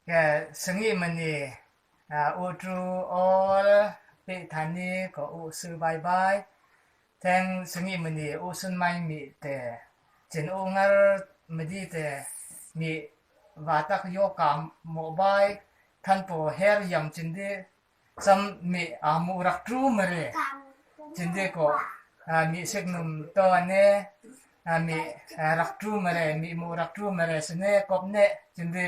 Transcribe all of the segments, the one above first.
Sengi mani u tru all pi thani ko u su bai bai theng sengi mani u sun mai mi te chin u ngar madi te mi va tak yo ka mo bai than po her yam chin di sam mi a mu rak tru mare chin di ko mi sik num to ne mi rak tru mare mi mu rak tru mare sine kop ne chin di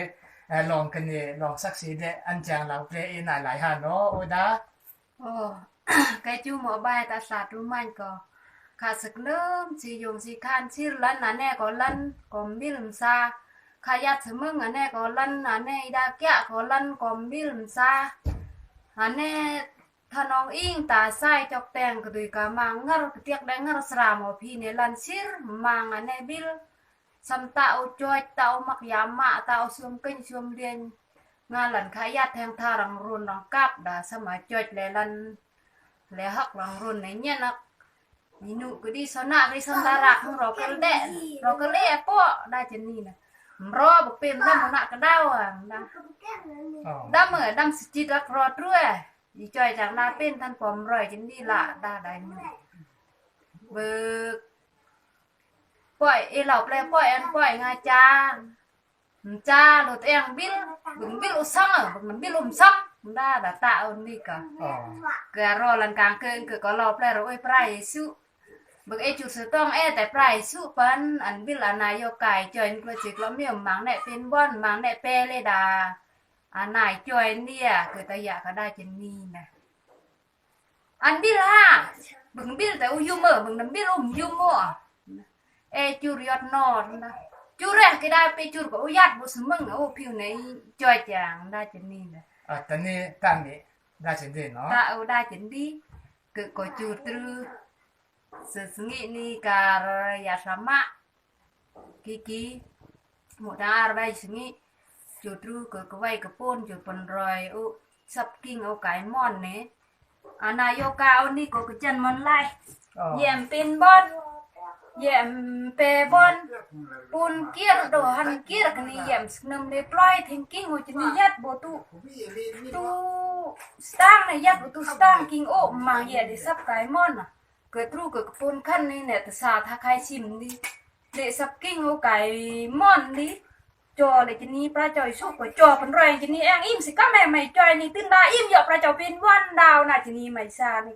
long kani long sak si de an chang lau ple i nai lai ha no u da. Ồ, cái chú mỏ bài ta sát ru mạnh có khá sức nơm chỉ dùng chỉ khan chỉ lăn à nè có lăn có mil sa khá yat sứ mưng à nè có lăn à nè đa kẹ có lăn có mil sa à nè thà nong ing ta sai chọc tèng cái đuôi cả mang ngar cái tiệc đã ngar sra mỏ phi nè lăn xir mang à nè bil sam tạo choi tạo mặc giá mạ tạo xuông kinh xuông liên nga lần khá yat thang tha răng run răng cáp đã sam mà choi lẹ lăn lẹ hắc răng run này nhé nó inu cứ đi số nạ đi sân ta rạc không rõ cái đệ rõ cái lẹ po đa chân ni nè rõ bực pin đâm một nạ cái đau à đâm ở đâm chỉ đặc rõ trưa đi chơi chẳng đa pin thân pom rồi chân đi lạ đa đại bựcปล่อยเอเหล่าแปลปล่อยอันปล่อยงาจาcha lột em biết bừng biết sang ở bừng biết lùm sang đa đã tạo đi cả cái rồi lần càng cơn cứ có lò ple rồi prai su bực e chủ sử tông e tại prai su pan ăn biết là này yo cài chơi qua chỉ có miệng máng nẹ pin bon máng nẹ pe lê đà à này chơi đi à cứ ta dạ cả đa chân ni nè ăn biết ha bừng biết tại u mở bừng nắm biết yum mỏ e churiot no chú rẻ cái đai pe chur có uyat bộ sứ mừng ô phiu này chơi chàng đa chân ni nè. À taniนี้ta mi đa chân đi nó. Ta ô đa chân đi cứ có chur tư sự nghĩ ni cả ya sama kiki một đa bay sự nghĩ chur tư cứ có vay cái pôn chur pon rồi ô sắp kinh ô cái mòn nè à na yo ca ô ni có cái chân mòn lại yểm pin bon yểm pe bon pun kier do han kier kini yểm nằm le ploy thinking ho chini yat bo tu tu stang này yat bo tu stang king ô mang yẹ để sắp cái mòn à cái tru cái pun khăn này nè ta sa tha khai chim đi để sắp kinh ô cái mòn đi cho lại chini pra cho su của cho phần rồi chini em im sẽ các mẹ mày cho ni tin da im dọ pra cho pinวันดาวna chini mày sa ni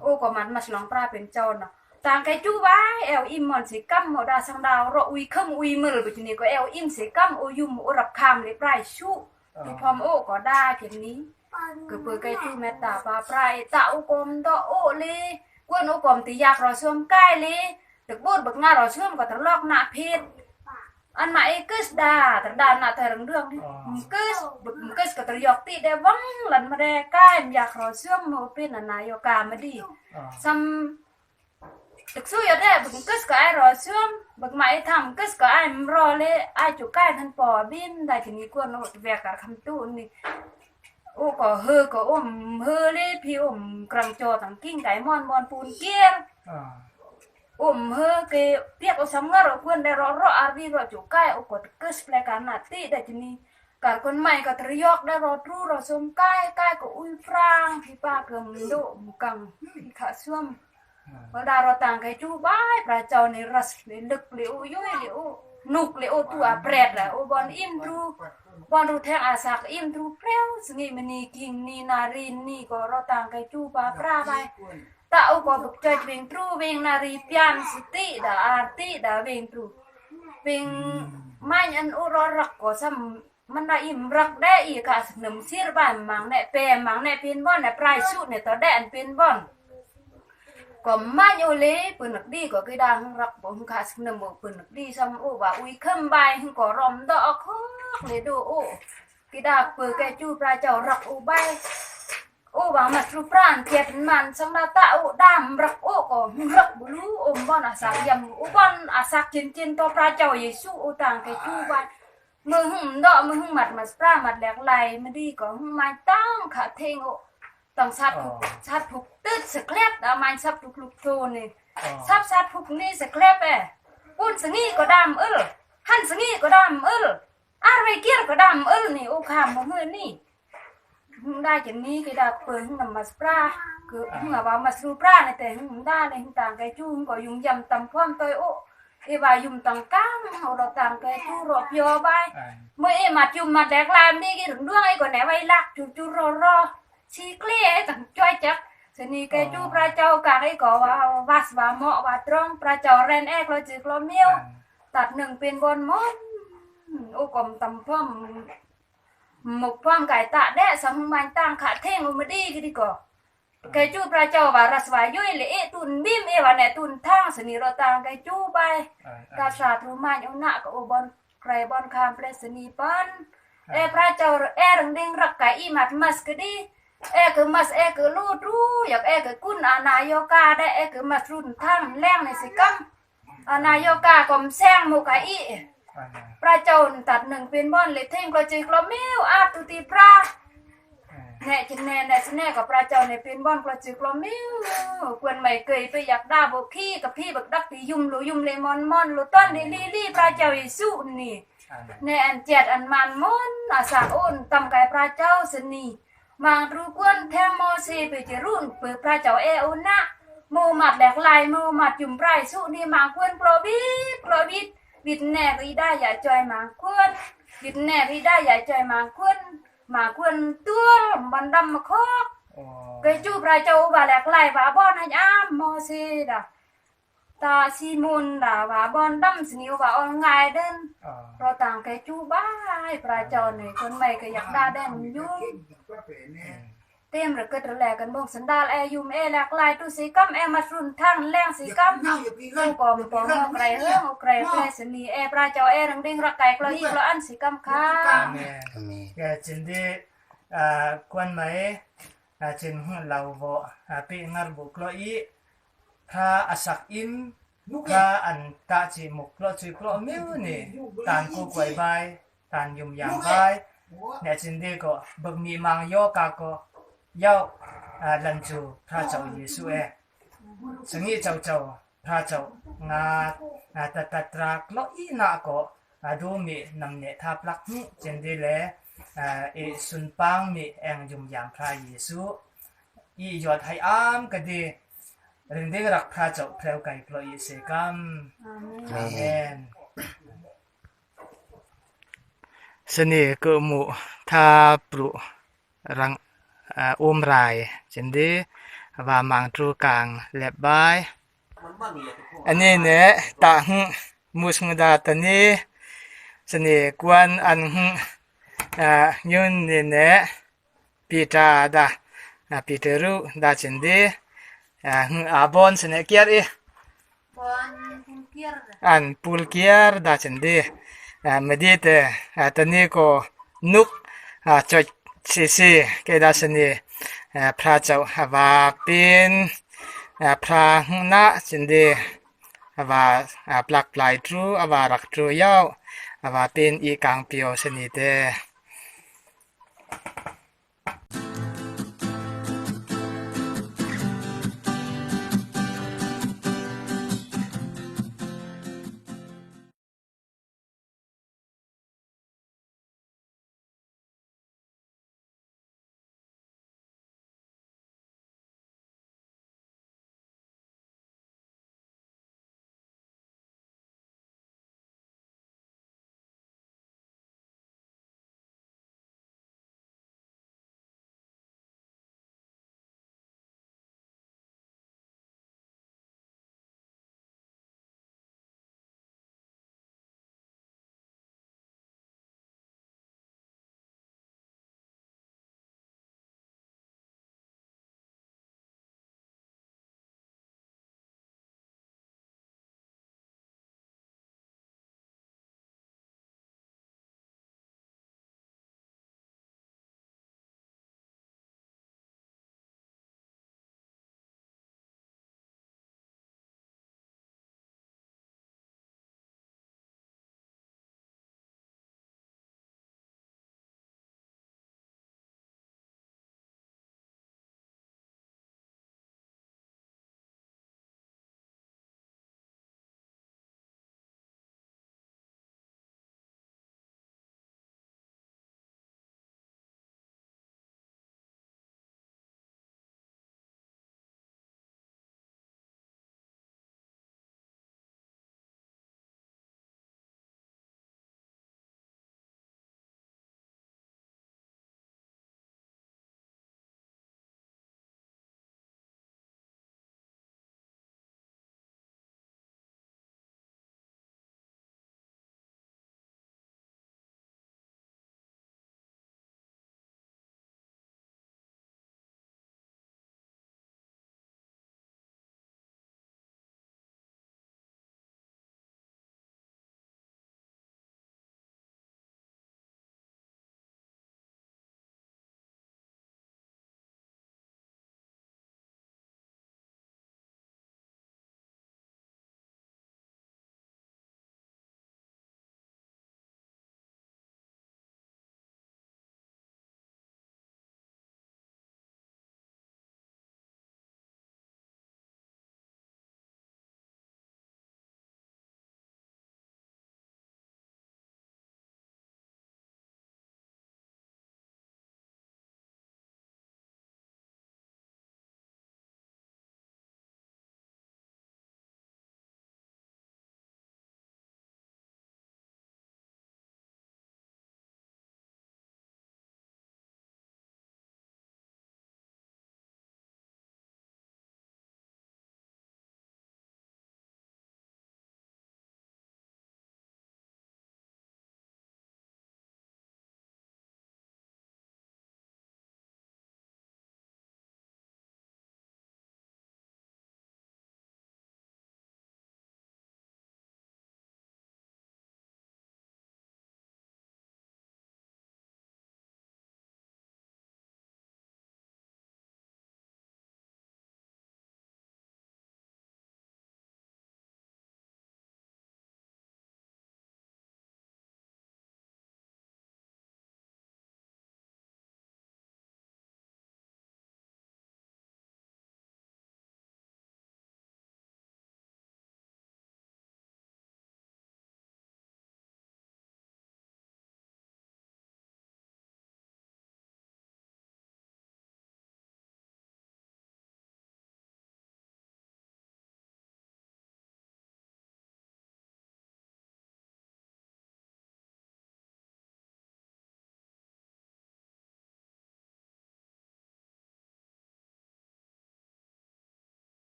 ô có mặt mà lòng praเป็นเจ้าน่ะต่างcái chú bá eo im mòn sẽ căm họ đa sang đào rồi ui không ui mờ bởi chini có eo im sẽ căm ô yum ô rập kham để pra su tuพร้อมโอ้ก็ได้เช่นนี้คือเปิดcái chúแม่ตาปลาปลายตาอุกมดอโอเลยกวนอุกมตียากรอช่วมใกล้เลยตึกบูดบักงารอช่วมก็ตะลอกหน้าเพชรอันมาเอกุสดาตะดานหน้าเธอเรื่องนี้กุสบึกกุสก็ตะยอกตีได้วังหลันมาได้ใกล้อยากรอช่วมโมเป็นอนายกามาดีซ้ำตึกสู้ยได้บึกกุสก็ไอรอช่วมบึกมาไอทำกุสก็ไอมรอเลยไอจุใกล้ทันปอบินได้ทีนี้กวนโอดแวกกับคำตู้นี่โอ้ก็เฮอก็อมเฮอเลยพี่อมกรังโจตังกิ้งไก่มอนมอนปูนเกียร์อมเฮอke tiap o samngar o kuen de ro ro ardi ro chukai o ko kes ple kana ti da chini kar kon mai ka triok da ro tru ro som kai kai ko ui prang phi pa kem do mukang phi kha suam o da ro tang kai chu bai pra chau ni ras le luk le u yui le u nuk le o tu a pret la o bon im tru bon ru theng a sak im tru preu sngi mani king ni na rin ni ko ro tang kai chu pa pra bai tạo có bực chơi bình tru bình là ri pian siti da arti da bình tru bình mai ăn u ro rắc có samมันได้อิ่มรักได้อีกค่ะหนึ่งซีรบ้านมังเนี่ยเปมังเนี่ยเป็นบ่อนเนี่ยปลายสุดเนี่ยต่อแดนเป็นบ่อนก็มาอยู่เลยปืนดีก็คือดังรักบ่ค่ะหนึ่งปืนดีซ้ำโอ้ว่าอุ้ยขึ้นใบก็รอมดอกเลยดูโอ้คือดาเปิดแกจูปลาเจ้ารักอุใบโอ้ว่ามาทรูปรานเทียบมันสังดาตาโอ้ดามรักโอ้ก็รักบลูอมบอนอาสักยำอุบอนอาสักจินจินตัวปลาเจ้าเยซูโอต่างแกจูบานมือหุ่มดอกมือหุ่มหมัดมาสปราหมัดแหลกไหลมาดีก็หุ่มไม้ตั้งขาเทงโอ้ต้องสัตว์สัตว์ผูกตึ๊ดสแคลบอามันสับผูกลูกโตนี่สับสัตว์ผูกนี่สแคลบเอ้ปุ่นสงี้ก็ดำเออหันสงี้ก็ดำเออ Ar vai kiar ko dam ul ni u kham mo hư ni hung da chân ni cái da pơ hung nằm mas pra cứ hung à vào mas ru pra này te hung da này hung tàng cái chu hung có dùng dầm tầm phong tôi ô e và dùng tầng cang họ đó tàng cái chu rọ pio bay mới e mà chùm mà đẹp làm đi cái rừng đuông ấy còn nè vay lạc chu chu rò rò chi clé ấy tầng choi chắc thế ni cái chu pra châu cả cái có và vas và mọ và trong pra châu ren e lo chữ lo miêu ตัดหนึ่งเป็นบอลมอนโอ้กลมตำพ่อมหมกพ่อมไก่ตะแดะสังมันตั้งขาเท่งอุมาดีกันดีกว่าไก่จูปลาเจ้าว่ารัสวายุ่ยเลยเอตุนบิมเอว่าเนี่ยตุนทางสนีเราต่างไก่จูไปกาชาทุมันอุณะก็อบอลใครบอลคามเปรสนีปันเอพระเจ้าเอรังดิงรักไก่อีมัดมัสกดีเอคือมัสเอคือลูดูอยากเอคือกุนอนายกาได้เอคือมัสรุนทางแรงในสิกัง อนายกากอมแซงโมกาอีพระเจ้าตัดหนึ่งเป็นบอนเลยเท่งกระจีกระมิวอาตุติพระแน่จินแน่แน่สิแน่กับพระเจ้าในเป็นบอนกระจีกระมิวควรไม่เคยไปอยากด่าบกขี้กับพี่บักดักตียุ่มหลุยุ่มเลมอนมอนลุต้นลิลี่ลี่พระเจ้าอิสุนี่แน่อันเจ็ดอันมันมอนอาสาโอนตำไก่พระเจ้าสนีมางรูกวนแทงโมเสไปจะรุ่นเปิดพระเจ้าเอโอนะ มูมัดแหลกลายมูมัดจุ่มไพรสุนี่มางควนกลอวิดกลอวิดวิดแน่ก็ได้อย่าจอยมางควนวิดแน่ก็ได้อย่าจอยมางควนมางควนตัวบันดำมาคอกเคยจูบราเจ้าบาแหลกลายว่าบอนให้อ้ามโมเสดาตาซีมุนดาว่าบอนดำสนิวว่าออนง่ายเดินเราต่างเคยจูบ้ายพระเจ้าเนี่ยคนใหม่ก็อยากได้แดงยุ่ง เต็มระเกิดระแลกันบงสันดาลแอยุมเอหลากลายตุสีกัมเอมารุนทางแรงสีกัมตู้กอมปองไกรเรื่องไกรแปรสนีเอปราเจ้าเอรังดิ่งรักไก่กลอีกลอันสีกัมค่ะ แกจินดีกวนไหมจินหลาวปีงาบุกลอีพระอสักอิมพระอันตาจีมุกลจีกลมิวนี่ตานกูกวยใบตานยุมยางใบเนี่ยจินดีก็บึกมีมังโยกาก็ 要啊，认主他做耶稣诶，生意做做他做啊啊哒哒哒，落伊那个啊ดูมีนำเนี่ยทับลักนี่เจนดีเลยอ่าเอสุนปังมีแองยุมยางพระเยซูอียอดให้อามก็ดีเรื่องเด็กรักพระเจ้าเพลวไก่ปลอยเสกัมอาเมนสนี่ก็มุทาปรุรัง อุ้มรายจินดีว่ามังตรูกลางเล็บบายอันนี้เนี่ยตาหมุสงดาตอนนี้สนี่กวนอันหอ่ายุนนี่เนี่ยปีตาดาปีเตรุดาจินดีอ่าอาบอนสนี่เกียร์อีอันปูลเกียร์ดาจินดีอ่าไม่ดีแต่ตอนนี้ก็นุกอ่าจด ซีซีเกดาสนีพระเจ้าฮาวาปินพระหุนะจินดีฮาวาปลักปลายทรูฮาวารักทรูยาวฮาวาปินอีกังเปียวสนีเต